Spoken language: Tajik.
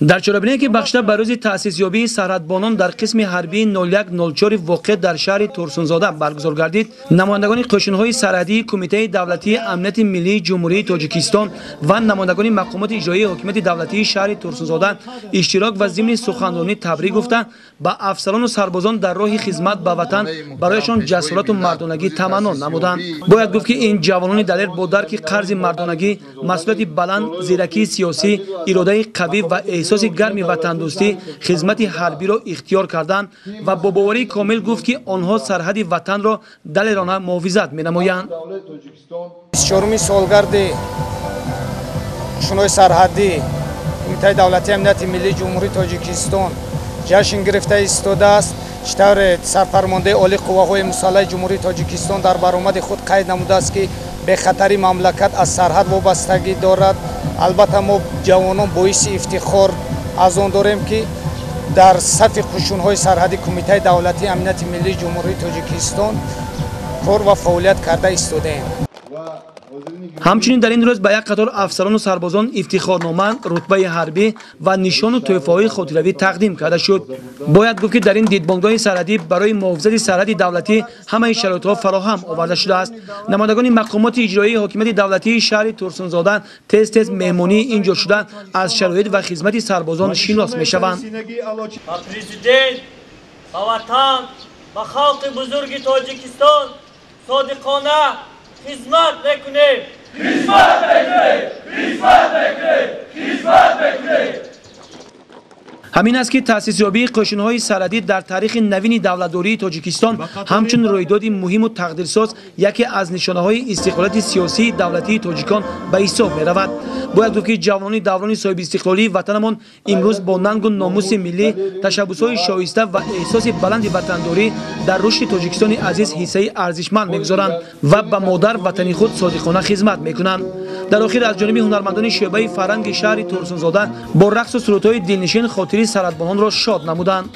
Дар чорабиние ки бахшида ба рӯзи таъсисёбии сарҳадбонон дар қисми ҳарбии 0104 воқеъ дар шаҳри Турсунзода баргузор гардид, намояндагони қӯшунҳои сарҳадии Кумитаи давлатии амнияти миллии Ҷумҳурии Тоҷикистон ва намояндагони мақомоти иҷроии ҳокимияти давлатии шаҳри Турсунзода иштирок ва зимни суханронӣ табрик гуфта, ба афсарону сарбозон дар роҳи хизмат ба ватан барояшон ҷасорату мардонагӣ таманно намуданд. Бояд гуфт, ки ин ҷавонони далер бо дарки қарзи мардонагӣ, масъулияти баланд, зиракии сиёсӣ, иродаи қавӣ ва эҳсоси гарми ватандӯстӣ хизмати ҳарбиро ихтиёр карданд ва бо боварии комил гуфт, ки онҳо сарҳади ватанро далерона муҳофизат менамоянд. 24-уми солгарди қӯшунҳои сарҳадӣ Кумитаи давлатии амнияти миллии Ҷумҳурии Тоҷикистон ҷашн гирифта истодааст. Чӣ тавре сарфармондаи олии қувваҳои мусаллаҳи Ҷумҳурии Тоҷикистон дар баромади худ қайд намудааст, ки бехатари мамлакат аз сарҳад вобастагӣ дорад. Албатта, мо ҷавонон боиси ифтихор аз он дорем, ки дар сафи қӯшунҳои сарҳадии Кумитаи давлатии амнияти миллии Ҷумҳурии Тоҷикистон кор ва фаъолият карда истодаем. Ҳамчунин дар ин рӯз ба як қатор афсарону сарбозон ифтихорнома, рутбаи ҳарбӣ ва нишону тӯҳфаҳои хотиравӣ тақдим карда шуд. Бояд гуфт, ки дар ин дидбонгоҳи сарҳадӣ барои муҳофизати сарҳади давлатӣ ҳамаи шароитҳо фароҳам оварда шудааст. Намояндагони мақомоти иҷроии ҳокимияти давлатии шаҳри Турсунзода тез-тез меҳмонии ин ҷо шуда, аз шароит ва хизмати сарбозон шинос мешаванд. Ба президент, ба ватан, ба халқи бузурги Тоҷикистон содиқона хизмат мекунем. Хизмат мекунем, хизмат мекунем, хизмат мекунем. Ҳамин аст, ки таъсисёбии қӯшунҳои сарҳадӣ дар таърихи навини давлатдории Тоҷикистон ҳамчун рӯйдоди муҳиму тақдирсоз яке аз нишонаҳои истиқлолияти сиёсии давлатии тоҷикон ба ҳисоб меравад. Бояд гуфт, ки ҷавонони даврони соҳибистиқлолии ватанамон имрӯз бо нангу номуси миллӣ, ташаббусҳои шоиста ва эҳсоси баланди ватандорӣ дар рушди Тоҷикистони азиз ҳиссаи арзишманд мегузоранд ва ба модар ватани худ содиқона хизмат мекунанд. Дар охир аз ҷониби ҳунармандони шӯъбаи фарҳанги шаҳри Турсунзода бо рақсу сурудҳои дилнишин хотири сарҳадбононро шод намуданд.